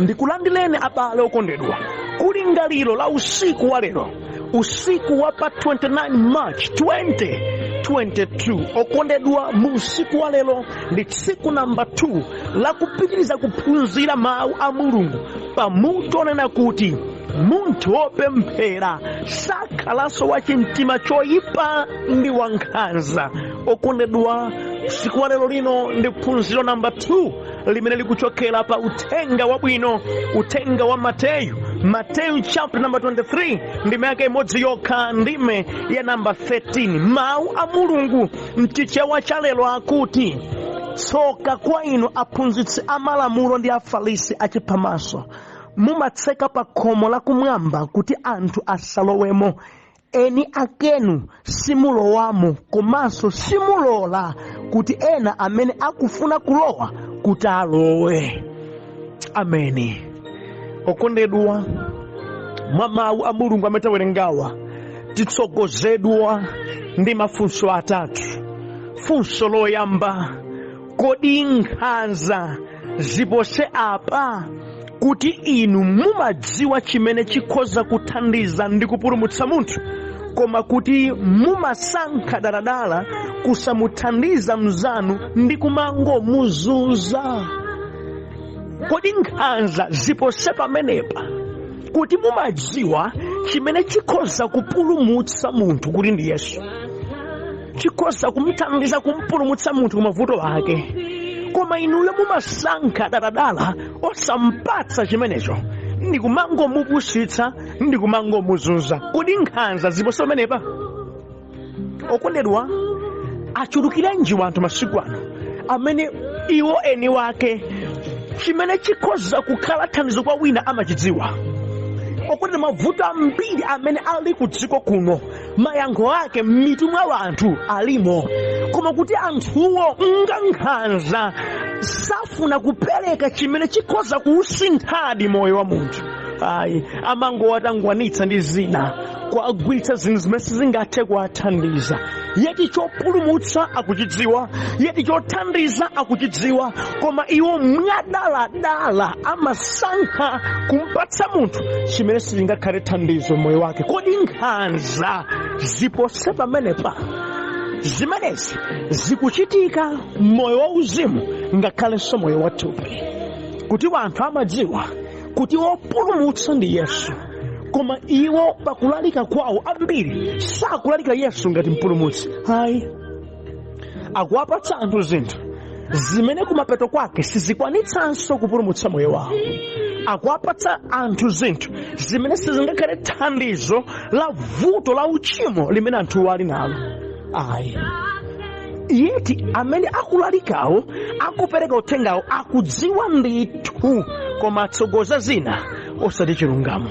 Ndikulandireni abale okondedwa kulingaliro la usiku wa lero, usiku wa pa 29 March 2022. Okondedwa, mu usiku wa lero ndi tsiku namba 2 la kupitiriza kuphunzira mawu a Mulungu pamutu onena kuti munthu wopemphera sakhalanso wachimtima choyipa ndi wankhanza. Okondedwa, usiku wa lero lino ndi phunziro namba 2 limene likuchokera pa uthenga wabwino, uthenga wa Mateyu, Mateyu chapter number 23, ndime yake imodzi yokha, ndime ya namba 13. Mawu a Mulungu mchichewa cha lero akuti, tsoka kwa inu aphunzitsi amalamulo ndi Afarisi achiphamaso, mumatseka pa khomo lakumwamba kuti anthu asalowemo, eni akenu simulowamo, komanso simulola kuti ena amene akufuna kulowa kuti alowe. Ameni. Okondedwa, mwa mawu a Mulungu amene tawerengawa titsogozedwa ndi mafunso atatu. Funso loyamba, kodi nkhanza zipose apa kuti inu mumadziwa chimene chikhoza kuthandiza ndi kupulumutsa munthu, koma kuti mumasankha daladala kusamuthandiza mnzanu ndi kumangomuzunza? Kodi nkhanza zipose pamenepa kuti mumadziwa chimene chikhoza kupulumutsa munthu kuti ndi Yesu, chikhoza kumthandiza kumpulumutsa munthu kumavuto ake, koma inuyo mumasankha daladala osampatsa chimenecho ndi kumangomupusitsa ndi kumangomuzunza? Kodi nkhanza zipose pamenepa? Okondedwa, achulukirenji wanthu masiku ano amene iwo eni wake chimene chikhoza kukhala thandizo kwa wina amachidziwa. Okondedwa, mavuto ambiri amene ali ku dziko kuno mayankho ake m'mitu mwa wanthu alimo, koma kuti anthuwo ngankhanza safuna kupereka chimene chikhoza kuusinthadi moyo wa munthu. Ayi, amangowatangwanitsa ndi zina, kuwagwiritsa zinthu zimene sizingathe kuwathandiza. Yeti chopulumutsa akuchidziwa, yeti chothandiza akuchidziwa, koma iwo mwadaladala amasankha kumpatsa munthu chimene sichingakhale thandizo moyo wake. Kodi nkhanza zipose pamenepa? Zimenezi zikuchitika moyo wauzimu ngakhalenso moyo wathupi, kuti wanthu amadziwa kuti wopulumutsa ndi Yesu, koma iwo pakulalika kwawo ambiri sakulalikira Yesu ngati mpulumutsi. Ayi, akuwapatsa anthu zinthu zimene kumapeto kwake sizikwanitsanso kupulumutsa moyo wawo. Akuwapatsa anthu zinthu zimene sizingakhale thandizo la vuto la uchimo limene anthuwo ali nalo. Ayi, yeti amene akulalikawo, akupereka uthengawo, akudziwa ndithu, koma atsogoza zina osati chilungamo.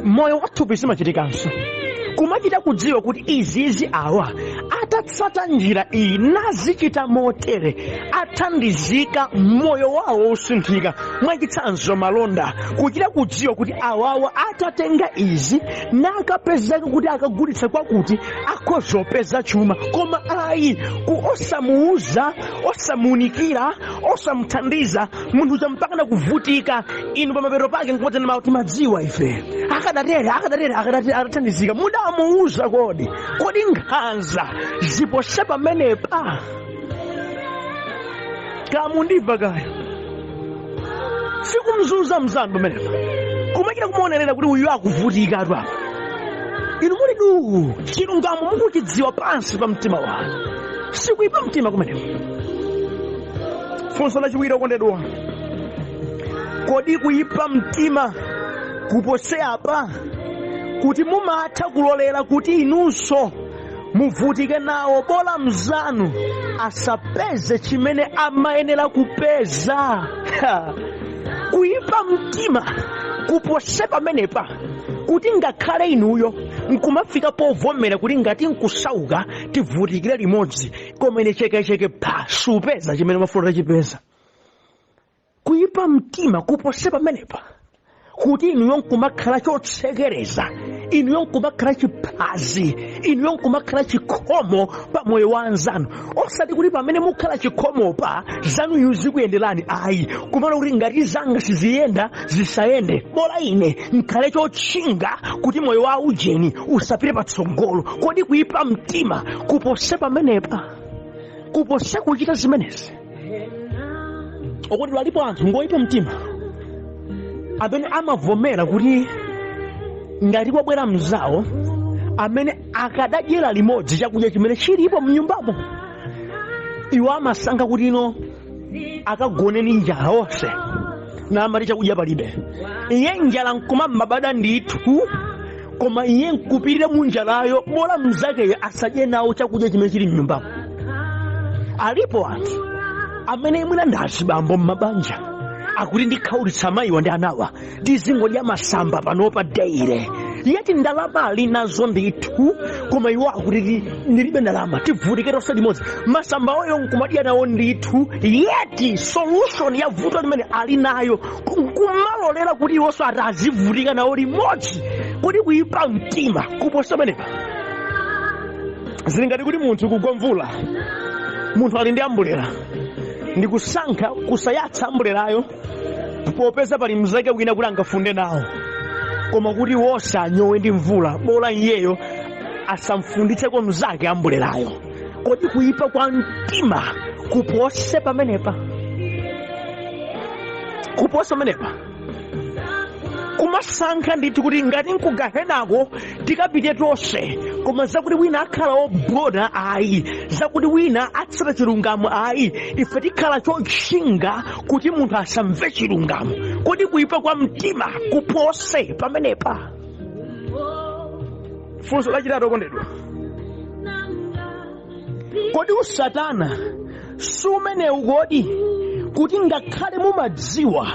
Moyo wathupi zimachitikanso, kumachita kudziwa kuti izizi awa atatsata njira iyi nazichita motere athandizika, moyo wawo usinthika. Mwachitsanzo, malonda, kuchita kudziwa kuti awawa atatenga izi nakapezeka kuti akagulitsa kwakuti akhoza kupeza chuma, koma ayi, ku osamuuza, osamuunikira, osamuthandiza munthu uja mpakana kuvutika. Inu pamapeto pake nkumadzanena mawu, timadziwa ife, akadatere, akadatere, akadatere, atathandizika. Mudamuuza kodi? Kodi nkhanza zipose pamenepa? Kamundimva kaya, sikumzunza mzanu pamenepa, kumachita kumuonerera kuti uyu akuvutika atu apa, inu muli duu, chilungamo mukuchidziwa pansi pa mtima wanu. Sikuipa mtima kumeneko? Funso lachiwiri, okondedwa, kodi kuipa mtima kupose apa kuti mumatha kulolera kuti inunso muvutike nawo, bola mzanu asapeze chimene amayenera kupeza? Ha! Kuipa mtima kupose pamenepa kuti ngakhale inuyo nkumafika povomera kuti ngati nkusauka tivutikire limodzi, koma ine chekecheke pha supeza chimene umafuna utachipeza? Kuipa mtima kupose pamenepa kuti inuyo nkumakhala chotsekereza, Inuyo nkumakhala chiphazi, inuyo nkumakhala chikhomo pa moyo wa anzanu. Osati kuti pamene mukhala chikhomopa zanuyu zikuyenderani, ayi, kumalo kuti ngati zanga siziyenda zisayende, bola ine nkhale chotchinga kuti moyo wa ujeni usapite patsogolo. Kodi kuyipa mtima kupose pamenepa? Kupose kuchita zimenezi? Okondedwa, alipo anthu ngoyipa mtima amene amavomera kuti ngati kwabwera mzawo amene akadadyera limodzi chakudya chimene chilipo mnyumbamo, iwo amasankha kuti ino akagone ni njala onse, namati chakudya palibe. Iye njala nkumamabada ndithu, koma iye nkupirira mu njalayo, bola mzakeyo asadye nawo chakudya chimene chili mnyumbamo. Alipo anthu amene mwina ndi azibambo m'mabanja, akuti ndikhaulitsa amayiwa ndi anawa, tizingodya masamba panopa daily. Yeti ndalama ali nazo ndithu, koma iwo akuti ndilibe ndalama, tivutike tonse limodzi. Masamba oyo nkumadya nawo ndithu, yeti solution ya vuto limene ali nayo nkumalolera kuti iwonso ati azivutika nawo limodzi. Kodi kuyipa mtima kuposa pamenepa? Zili ngati kuti munthu kugwa mvula, munthu ali ndi ambulera, ndikusankha kusayatsa ambulerayo popeza pali mzake wina kuti angafunde nawo, koma kuti wonse anyowe ndi mvula, bola iyeyo asamfunditseko mzake ambulerayo. Kodi kuyipa kwa mtima kupose pamenepa? Kupose pamenepa? Kumasankha ndithu kuti ngati nkugahenako tikapite tonse, koma zakuti wina akhala wogona ayi, zakuti wina atsata chilungamo ayi, ife tikhala chotchinga kuti munthu asamve chilungamo. Kodi kuyipa kwa mtima kupose pamenepa? Funso lachitatu, okondedwa, kodi usatana sumenewu? Kodi kuti ngakhale mumadziwa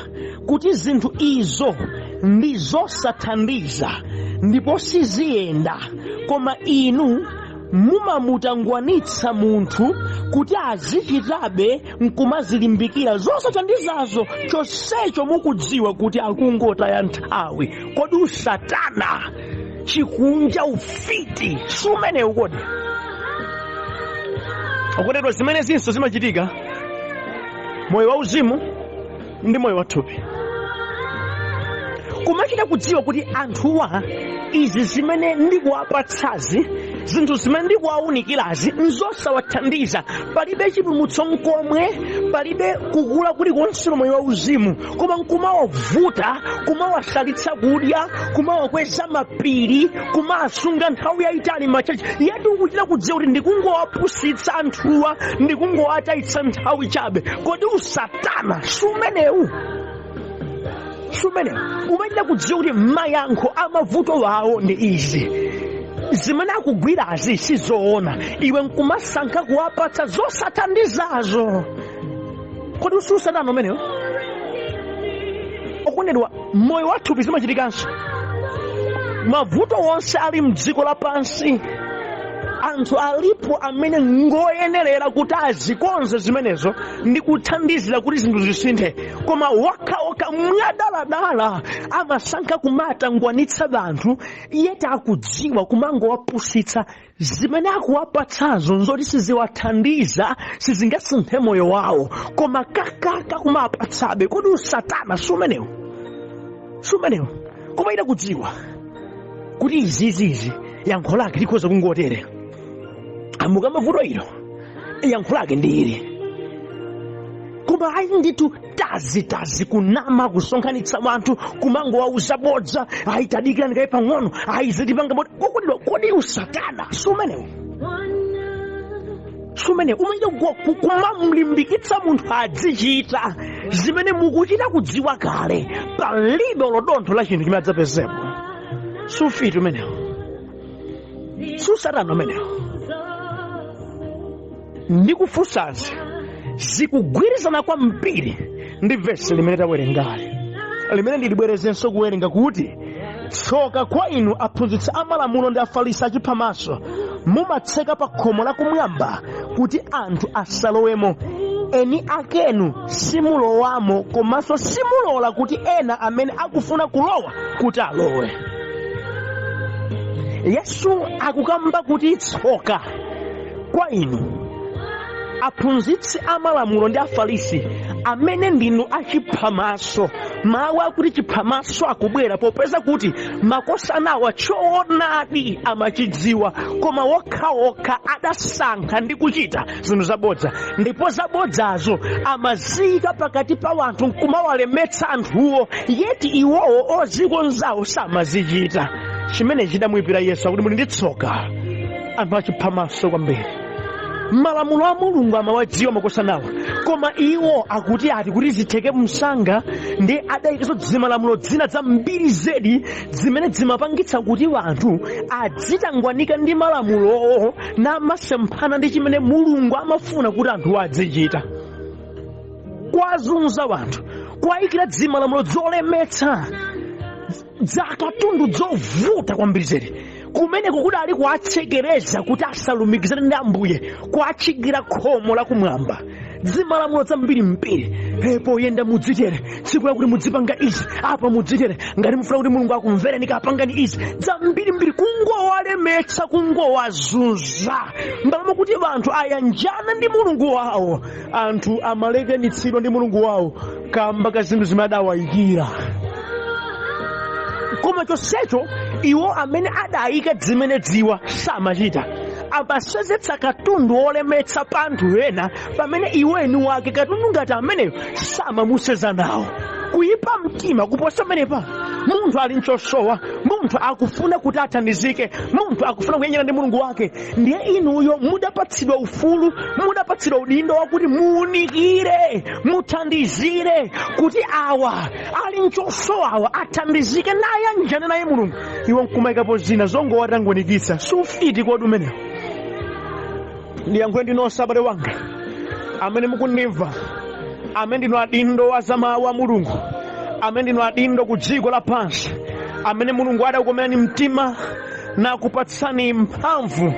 kuti zinthu izo ndi zosathandiza ndipo siziyenda, koma inu mumamutangwanitsa munthu kuti azichitabe nkumazilimbikira zosathandizazo, chonsecho mukudziwa kuti akungotaya nthawi? Kodi usatana, chikunja, ufiti sumenewu? Kodi, okondedwa, zimene zinso zimachitika moyo wauzimu ndi moyo wathupi, kumachita kudziwa kuti anthuwa izi zimene ndikuwapatsazi, zinthu zimene ndikuwawunikirazi nzosawathandiza, palibe chipulumutso nkomwe, palibe kukula kulikonse moyo wauzimu, koma nkumawavuta, kumawasalitsa kudya, kumawakweza mapiri, kumasunga nthawi yayitali machachi, yeti ukuchita kudziwa kuti ndikungowapusitsa anthuwa, ndikungowatayitsa nthawi chabe. Kodi usatana sumenewu? Sumenewu? Umachita kudziwa kuti mayankho a mavuto wawo ndi izi, zimene akugwirazi sizoona, iwe nkumasankha kuwapatsa zosathandizazo. Kodi si usatana umenewo? Okondedwa, moyo wathupi zimachitikanso. Mavuto wonse ali mdziko lapansi, anthu alipo amene ngoyenerera kuti azikonze zimenezo ndi kuthandizira kuti zinthu zisinthe, koma wokhawokha mwadaladala amasankha kumatangwanitsa anthu, yeti akudziwa kumangowapusitsa. Zimene akuwapatsazo nzoti siziwathandiza, sizingasinthe moyo wawo, koma kakaka kumapatsabe. Kodi usatana sumenewu? Sumenewu? Kumaita kudziwa kuti izizizi yankho lake likhoza kungotere, amuka mavuto ilo yankho lake ndi ili, koma ayi ndithu, tazitazi kunama, kusonkhanitsa anthu, kumangowauza bodza, ayi tadikira ndikaye pang'ono, ayi zitipanga bodi. Kokondedwa, kodi usatana sumenewu? Sumenewu? Umaita kumamlimbikitsa munthu adzichita zimene mukuchita kudziwa kale palibe olodontho la chinthu chimene adzapezepo. Sufiti umenewu? Susatana umenewu? Ndikufunsazi zikugwirizana kwambiri ndi vesi limene tawerengali, limene ndilibwerezenso kuwerenga kuti: "Tsoka kwa inu aphunzitsi amalamulo ndi Afarisi achiphamaso! Mumatseka pa khomo lakumwamba kuti anthu asalowemo. Eni akenu simulowamo, komanso simulola kuti ena amene akufuna kulowa kuti alowe." Yesu akukamba kuti tsoka kwa inu aphunzitsi amalamulo ndi Afarisi, amene ndinu achiphamaso. Mawu akuti chiphamaso akubwera popeza kuti makosanawa choonadi amachidziwa, koma wokhawokha adasankha ndi kuchita zinthu zabodza, ndipo zabodzazo amaziyika pakati pa wanthu nkumawalemetsa anthuwo, yeti iwowo ozikonzawo samazichita. Chimene chidamuyipira Yesu, akuti muli ndi tsoka, anthu achiphamaso kwambiri. Malamulo a Mulungu amawadziwa makosanawa, koma iwo akuti ati kuti zitheke msanga ndi adayikanso dzimalamulo dzina zambiri zedi zimene zimapangitsa kuti anthu adzitangwanika ndi malamulowo namasemphana ndi chimene Mulungu amafuna kuti anthuwo adzichita. Kwazunza wanthu, kwayikira dzimalamulo zolemetsa, zakatundu zovuta kwambiri zedi, kumeneko kudali kuwatsekereza kuti asalumikizane ndi Ambuye, kuwatchingira khomo lakumwamba. Dzimalamulo zambirimbiri, poyenda mudzitere, tsiku lakuti mudzipanga izi, apa mudzitere, ngati mufuna kuti Mulungu akumvereni kapangani izi, zambirimbiri, kungowalemetsa, kungowazunza, m'malo kuti anthu ayanjane ndi Mulungu wawo. Anthu amalekanitsidwa ndi Mulungu wawo kamba ka zinthu zimene adawayikira, koma chonsecho iwo amene adayika zimene dziwa samachita, amasenzetsa katundu wolemetsa pa anthu ena, pamene iwo eni wake katundu ngati ameneyo samamuseza nawo. Kuyipa mtima kuposa pamenepa? Munthu ali mchosowa, munthu akufuna kuti athandizike, munthu akufuna kuyanjana ndi Mulungu wake, ndiye inuyo mudapatsidwa ufulu, mudapatsidwa udindo wakuti muunikire, muthandizire kuti awa ali mchosowawa athandizike nayanjane naye Mulungu. Iwo nkumayikapo zina zongowatangwanikitsa. Sufiti kodi umenewo? Ndiyankhule ndinonse abale wanga amene mukundimva, amene ndinu adindo a za mawu a Mulungu, amene ndinu adindo ku dziko lapansi, amene Mulungu adakukomerani mtima nakupatsani mphamvu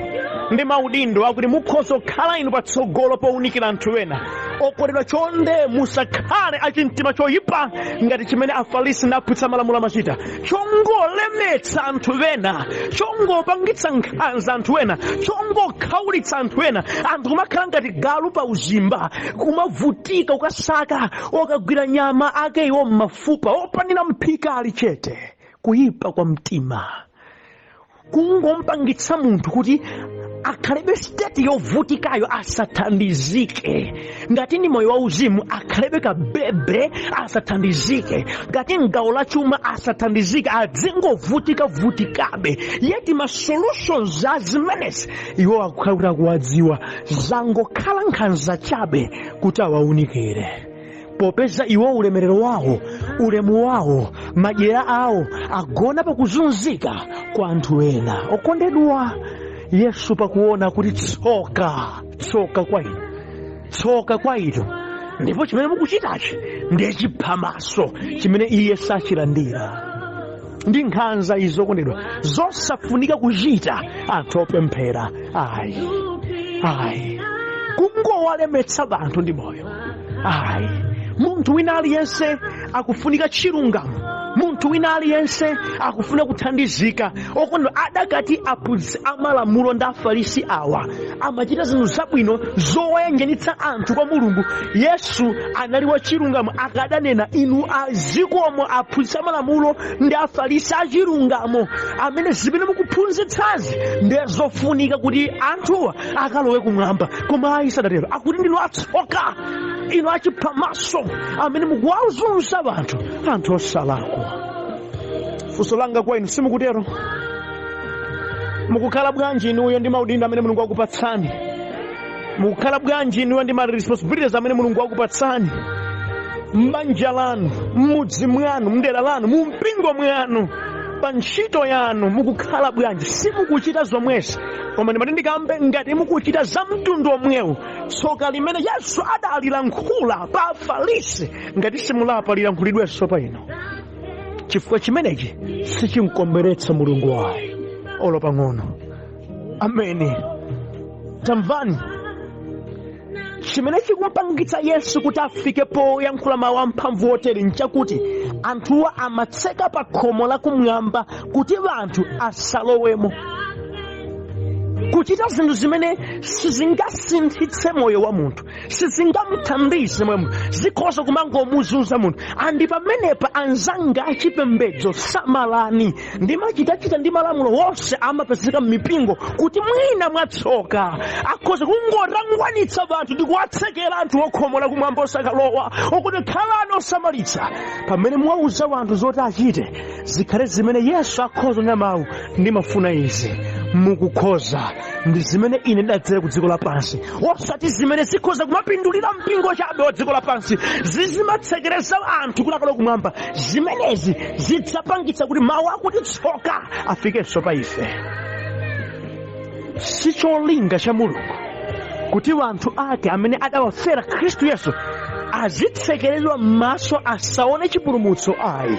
ndi maudindo akuti mukhoza kukhala inu patsogolo powunikira anthu ena. Okondedwa, chonde musakhale achimtima choyipa ngati chimene Afarisi ndi aphunzitsi amalamulo amachita, chongolemetsa anthu ena, chongopangitsa nkhanza anthu ena, chongokhaulitsa anthu ena. Anthu kumakhala ngati galu pa uzimba, kumavutika ukasaka okagwira nyama ake iwo mmafupa opanira mphika ali chete. Kuyipa kwa mtima kungompangitsa munthu kuti akhalebe state yovutikayo, asathandizike. Ngati ndi moyo wauzimu, akhalebe kabebe, asathandizike. Ngati mgawo la chuma, asathandizike, adzingovutika vutikabe. Yeti ma solutions a zimenezi iwo akukhala kuti akuwadziwa, zangokhala nkhanza chabe kuti awaunikire, popeza iwo ulemerero wawo, ulemu wawo, madyera awo agona pakuzunzika kwa anthu ena. Okondedwa, Yesu pakuona kuti tsoka, tsoka kwa inu, tsoka kwa inu, ndipo chimene mukuchitachi ndiye chiphamaso chimene iye sachilandira, ndi nkhanza izo, okondedwa, zosafunika kuchita anthu opemphera. Ayi, ayi, kungowalemetsa anthu ndi moyo, ayi. Munthu wina aliyense akufunika chilungamo, munthu wina aliyense akufuna kuthandizika. Okondedwa, adakati aphunzitsi amalamulo ndi Afarisi awa amachita zinthu zabwino zowayanjanitsa anthu kwa Mulungu, Yesu anali wachilungamo, akadanena, "Inu azikomo aphunzitsi amalamulo ndi Afarisi achilungamo, amene zimene mukuphunzitsazi ndiye zofunika kuti anthuwa akalowe kumwamba." Koma ayi, sadatero. Akuti ndinu atsoka inu achiphamaso amene mukuwazunza anthu, anthu osalakwa. Funso langa kwa inu, simukutero? Mukukhala bwanji inuyo ndi maudindo amene Mulungu akupatsani? Mukukhala bwanji inuyo ndi ma responsibilities amene Mulungu akupatsani m'banja lanu, m'mudzi mwanu, mdera lanu, mu mpingo mwanu, pa ntchito yanu? Mukukhala bwanji? Simukuchita zomwezi? Koma ndimati ndikambe, ngati mukuchita za mtundu omwewu, tsoka limene Yesu adalilankhula pa Afarisi, ngati simulapa, lilankhulidwenso pa inu, chifukwa chimenechi sichimkondweretsa Mulungu ayi, olo pang'ono. Amene tamvani chimene chikumpangitsa Yesu kuti afike poyankhula mawu amphamvu otere nchakuti anthuwa amatseka pa khomo lakumwamba kuti anthu asalowemo. Kuchita zinthu zimene sizingasinthitse moyo wa munthu, sizingamthandize moyo munthu, zikhoza kumangomuzunza munthu. Andi pamenepa, anzanga achipembedzo, samalani ndi machitachita ndi malamulo wonse amapezeka m'mipingo, kuti mwina mwatsoka akhoza kungotangwanitsa anthu ndi kuwatsekera anthu okhomola kumwamba osakalowa. Okuti khalani osamalitsa pamene mwauza wanthu zoti achite, zikhale zimene Yesu akhoza kunena mawu, "Ndimafuna izi, mukukhoza ndi zimene ine ndidadzera ku dziko lapansi," osati zimene zikhoza kumapindulira mpingo chabe wa dziko lapansi, zizimatsekereza anthu kuti akalowe kumwamba. Zimenezi zidzapangitsa kuti mawu akuti tsoka afikenso pa ife. Si cholinga cha Mulungu kuti wanthu ake amene adawafera Khristu Yesu azitsekeredwa m'maso, asaone chipulumutso ayi.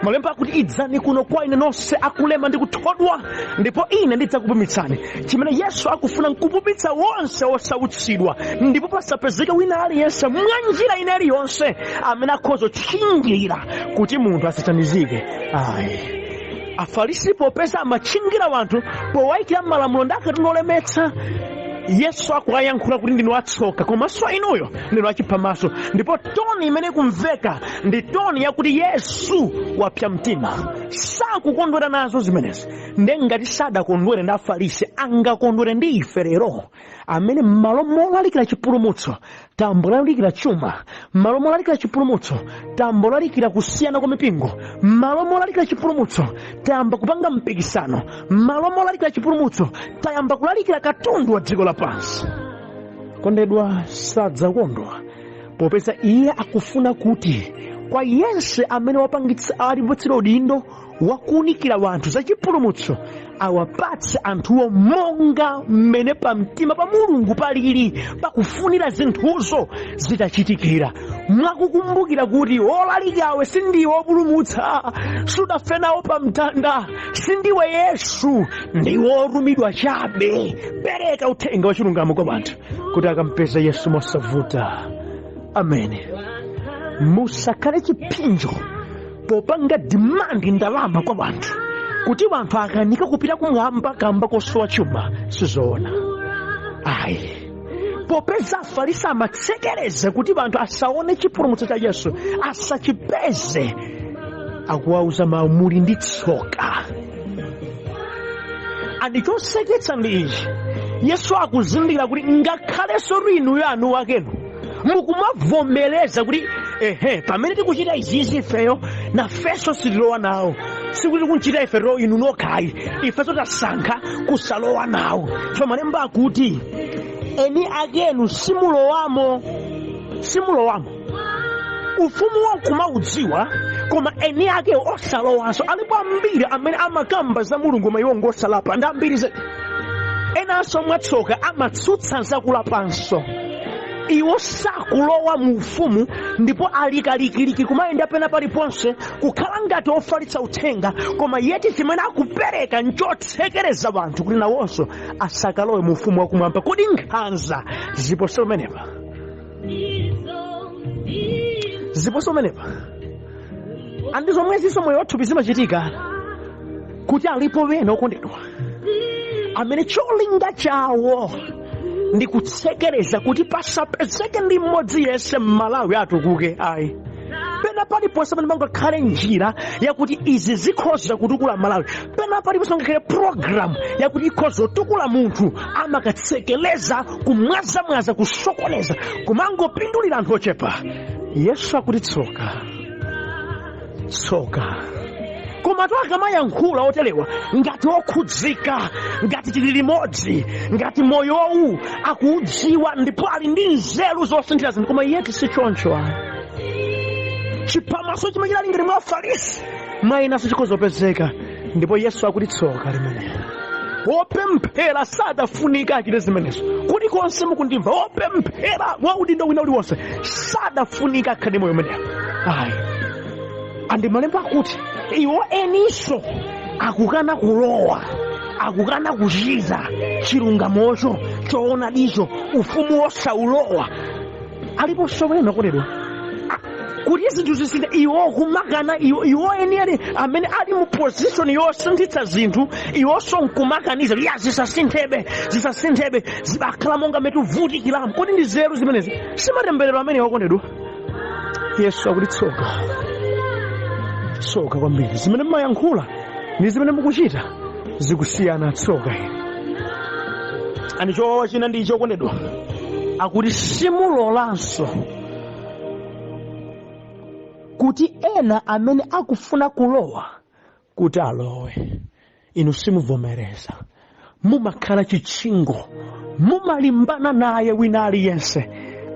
Malemba akuti, "Idzani kuno kwa ine nonse akulema ndi kuthodwa, ndipo ine ndidzakupumitsani." Chimene Yesu akufuna nkupumitsa wonse osautsidwa, ndipo pasapezeke wina aliyense mwa njira ina iliyonse amene akhoza kutchingira kuti munthu asathandizike ayi. Afarisi popeza amatchingira wanthu powayikira malamulo ndi akatundu olemetsa, Yesu akuwayankhula kuti, "Ndinu atsoka, komanso inuyo ndinu achiphamaso." Ndipo tone imene ikumveka ndi tone yakuti Yesu wapsa mtima, sakukondwera nazo zimenezi. Nde ngati sadakondwere ndi Afarisi, angakondwere ndi ife lero amene m'malo molalikira chipulumutso tambolalikira chuma, m'malo molalikira chipulumutso tambolalikira kusiyana kwa mipingo, m'malo molalikira chipulumutso tayamba kupanga mpikisano, m'malo molalikira chipulumutso tayamba kulalikira katundu wa dziko lapansi? Kondedwa, sadzakondwa, popeza iye akufuna kuti kwa yense amene wapangitsa alipatsidwa udindo wakuunikira wanthu za chipulumutso, awapatse anthuwo monga mmene pamtima pa Mulungu palili pakufunira zinthuzo zitachitikira, mwakukumbukira kuti olalikawe sindiwe opulumutsa, sudafe nawo pamtanda, sindiwe Yesu, ndiwe otumidwa chabe. Pereka uthenga wa chilungamo kwa anthu kuti akampeza Yesu mosavuta. Amene musakhale chipsinjo popanga demand ndalama kwa wanthu, kuti wanthu akanika kupita kumwamba kamba kosowa chuma, sizoona ayi. Popeza Afarisi amatsekereza kuti wanthu asaone chipulumutso cha Yesu, asachipeze, akuwauza mawu, "Muli ndi tsoka." Andi choseketsa ndi ichi: Yesu akuzindikira kuti ngakhalenso inuyo anu wakenu mukumavomereza kuti ehe, pamene tikuchita izizi ifeyo nafenso sitilowa nawo. Sikuti kunchita ife ro inu nokhayi, ifenso tasankha kusalowa nawo. So malemba akuti eni akenu simulowamo, simulowamo. Ufumu wankumaudziwa, koma eni ake osalowanso. Alipo ambiri amene amakamba za Mulungu koma iwo ngosalapa, ndi ambiri zedi. Enanso mwatsoka amatsutsa zakulapanso. Iwo sakulowa mu ufumu, ndipo alikalikiliki kumayenda pena paliponse kukhala ngati ofalitsa uthenga, koma yet chimene akupereka nchotsekereza anthu kuti nawonso asakalowe mu ufumu wakumwamba. Kodi nkhanza ziponso pamenepa? Ziponso pamenepa? Andi zomwezinso moyo wathupi zimachitika, kuti alipo ena okondedwa amene cholinga chawo ndi kutsekereza kuti pasapezeke ndi mmodzi yense m'Malawi atukuke ayi. Pena paliponse pamene pangakhale njira yakuti izi zikhoza kutukula Malawi, pena paliponse pangakhale program yakuti ikhoza kutukula munthu, amakatsekereza, kumwazamwaza, kusokoneza, kumangopindulira anthu ochepa. Yesu akuti tsoka, tsoka. Koma to akamayankhula oterewa ngati okhudzika, ngati tili limodzi, ngati moyowu akuudziwa ndipo ali ndi nzeru zosinthira zinthu, koma yet si choncho ayi. Chiphamaso chimene chinali ngati mwa Afarisi, mwa inanso chikhoza kupezeka, ndipo Yesu akuti tsoka limene wopemphera sadafunika achite zimenezo. Kulikonse mukundimva, wopemphera mwa udindo wina uliwonse sadafunika akhale moyo umenewo ayi. Andi malemba akuti iwo eniso akukana kulowa, akukana kuchita chilungamocho, choonadicho, ufumu wosaulowa. Aliponso wena okondedwa. Kuti zinthu zisinthe, iwo kumakana. Iwo eni ali amene ali mu position yosinthitsa zinthu, iwonso nkumakaniza, ya zisasinthebe, zisasinthebe, zibakhala monga metuvutikiramo. Kodi ndi zeru zimenezi? Simatemberero amene, okondedwa. Yesu akuti tsoka, tsoka kwambiri. Zimene mmayankhula ndi zimene mukuchita zikusiyana. Tsoka ine. Ani chowawa china ndi chokondedwa, akuti simulolanso kuti ena amene akufuna kulowa kuti alowe. Inu simuvomereza, mumakhala chitchingo, mumalimbana naye wina aliyense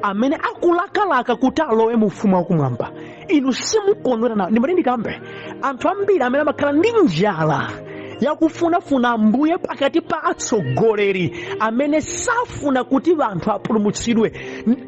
amene akulakalaka kuti alowe mu ufumu wakumwamba. Inu simukondwera nawo. Ndimati ndikambe, anthu ambiri amene amakhala ndi njala yakufunafuna Ambuye pakati pa atsogoleri amene safuna kuti anthu apulumutsidwe,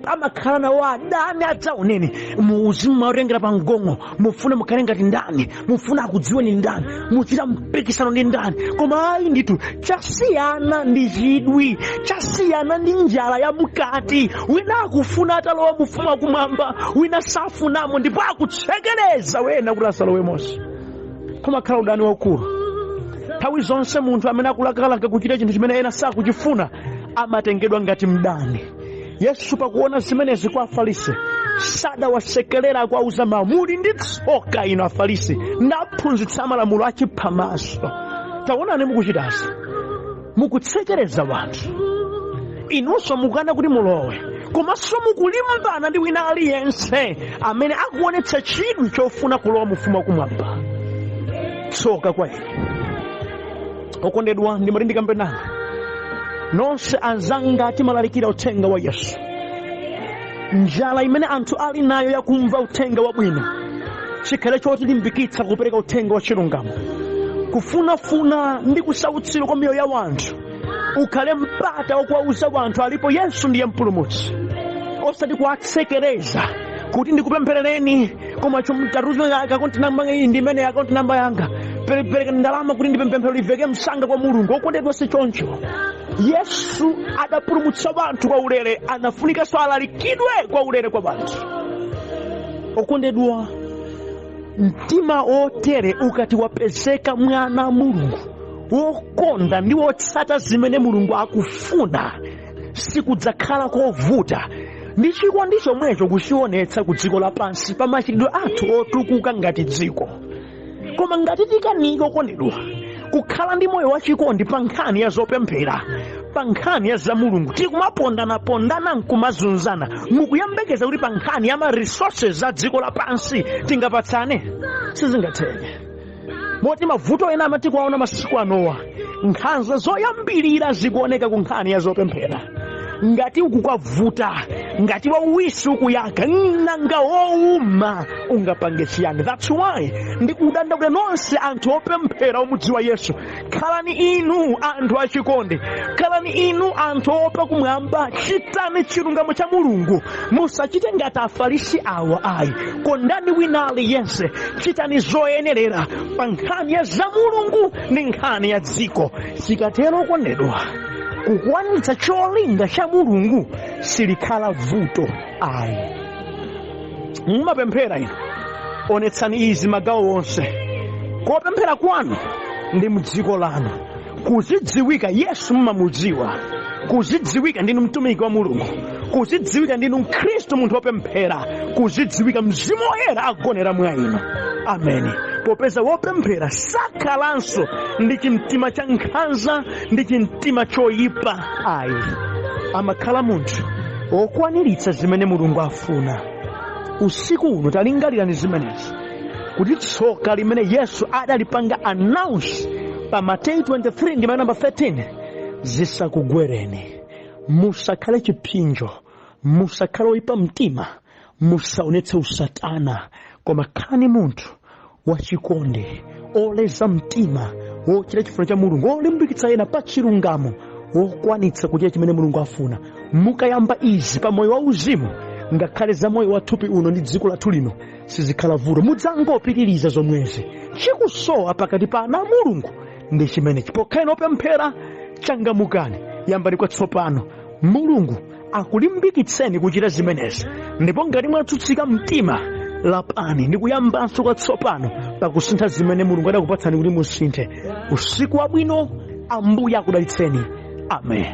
amakhala nawo adani adzaoneni. Muuzimu mwatengera pa mgongo, mufuna mukhale ngati ndani, mufuna akudziweni ndani, muchita mpikisano ndi ndani. Koma ayi ndithu, chasiyana ndi chidwi, chasiyana ndi njala ya mkati. Wina akufuna atalowa mufumu wakumwamba, wina safunamo ndipo akutsekereza wena kuti asalowemonso. Kumakhala udani waukulu nthawi zonse. Munthu amene akulakalaka kuchita chinthu chimene ena sakuchifuna amatengedwa ngati mdani. Yesu pakuona zimenezi kwa Afarisi, sadawasekerera, akuwauza mawu: "Muli ndi tsoka inu Afarisi, ndaphunzitsa malamulo achiphamaso. Taonani mukuchitazi, mukutsekereza wanthu, inunso mukana kuti mulowe, komanso mukulimbana ndi wina aliyense amene akuonetsa chidwi chofuna kulowa mu ufumu wakumwamba. Tsoka kwa inu." Okondedwa, ndimati ndikambe nanu nonse anzanga timalalikira uthenga wa Yesu. Njala imene anthu ali nayo yakumva uthenga wabwino chikhale chotilimbikitsa kupereka uthenga wa chilungamo. Kufunafuna ndi kusautsira kwa miyoyo ya wanthu ukhale mpata wakuwauza wanthu alipo Yesu ndiye mpulumutsi, osati kuwatsekereza kuti ndikupempherereni, koma account number iyi ndi imene account number yanga, pereka ndalama kuti ndipemphero limveke msanga kwa Mulungu. Okondedwa, si choncho. Yesu adapulumutsa wanthu kwa ulere, anafunikanso alalikidwe kwa ulere kwa wanthu. Okondedwa, mtima wotere ukati wapezeka mwana Mulungu wokonda ndi wotsata zimene Mulungu akufuna, sikudzakhala kovuta ndi chikondi chomwecho kuchionetsa ku dziko lapansi pa machitidwe athu otukuka ngati dziko. Koma ngati tikanika, okondedwa, kukhala ndi moyo wachikondi pa nkhani ya zopemphera, pa nkhani ya za Mulungu, tikumapondanapondana nkumazunzana, mukuyembekeza kuti pa nkhani ya ma resources za dziko lapansi tingapatsane? Sizingatheke. Moti mavuto ena amati kuwaona masiku anowa, nkhanza zoyambirira zikuoneka ku nkhani ya zopemphera. Ngati ukukavuta, ngati wauwisi ukuyaka, nanga wowuma ungapange chiyani? That's why ndikudandaula nonse anthu opemphera omudziwa Yesu: khalani inu anthu achikondi, khalani inu anthu oopa kumwamba, chitani chilungamo cha Mulungu. Musachite ngati Afarisi awa ayi. Kondani wina aliyense, chitani zoyenerera pa nkhani ya za Mulungu ndi nkhani ya dziko. Zikatero, okondedwa, kukwanitsa cholinga cha Mulungu silikhala vuto ayi. Mumapemphera inu, onetsani izi magawo onse. Kopemphera kwanu ndi mdziko lanu kuzidziwika Yesu mumamudziwa, kuzidziwika ndinu mtumiki wa Mulungu, kuzidziwika ndinu Mkhristu, munthu wopemphera, kuzidziwika Mzimu Woyera agonera mwa inu. Ameni. Popeza wopemphera sakhalanso ndi chimtima cha nkhanza ndi chimtima choyipa ayi, amakhala munthu wokwaniritsa zimene Mulungu afuna. Usiku uno talingalirani zimenezi, kuti tsoka limene Yesu adalipanga announce pa Mateyu 23 ndi namba 13 zisakugwereni. Musakhale chipsinjo, musakhale oyipa mtima, musaonetse usatana, koma khalani munthu wachikondi, oleza mtima, wochita chifuniro cha Mulungu, wolimbikitsa ena pa chilungamo, wokwanitsa kuchita chimene Mulungu afuna. Mukayamba izi pa moyo wauzimu, ngakhale za moyo wathupi uno ndi dziko lathu lino sizikhala vuto. Mudzangopitiriza zomwezi. Chikusowa pakati pa ana a Mulungu ndi chimenechi. Pokhala opemphera, changamukani, yambani kwatsopano. Mulungu akulimbikitseni kuchita zimenezi, ndipo ngati mwatsutsika mtima, Lapani ndi kuyambanso kwatsopano pakusintha zimene Mulungu adakupatsani kuti musinthe. Usiku wabwino, Ambuye akudalitseni. Amen.